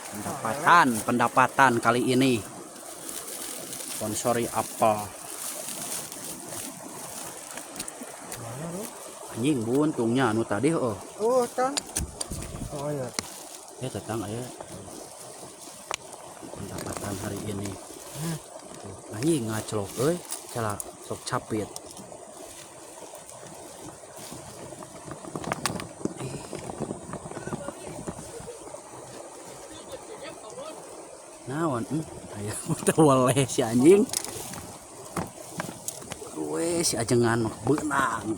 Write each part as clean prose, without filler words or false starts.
Pendapatan, pendapatan kali ini sponsori apa? Mana lu? Anjing buntungnya anu tadi oh. Oh, tan. Oh iya. Ya tetang aya pendapatan hari ini. Tuh, anjing ngaclok euy, cala sok capit. Naon aya tawaleh si anjing. We si ajengan mah beunang.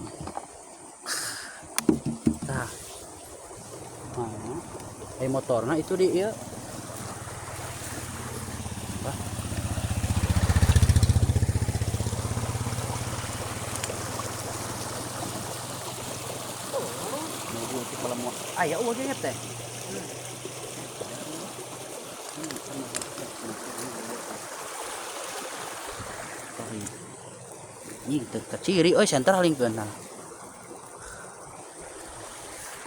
Tah. Nah, motorna itu di ieu. Wah. Mobil ti kalem aya eueuh ge teh. Sorry. Anjing teu kaciri euy senter halingkeun tah.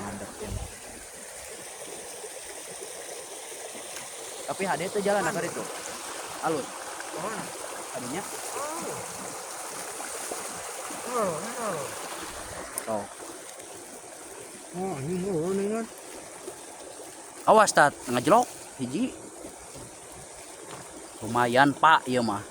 Ngadep ya. Tapi hade teu jalan akar itu. Alus. Mana? Tadinya Oh, oh. oh. Oh, ini oh, ini kan. Awas tat ngajlok hiji. Lumayan Pak ieu mah.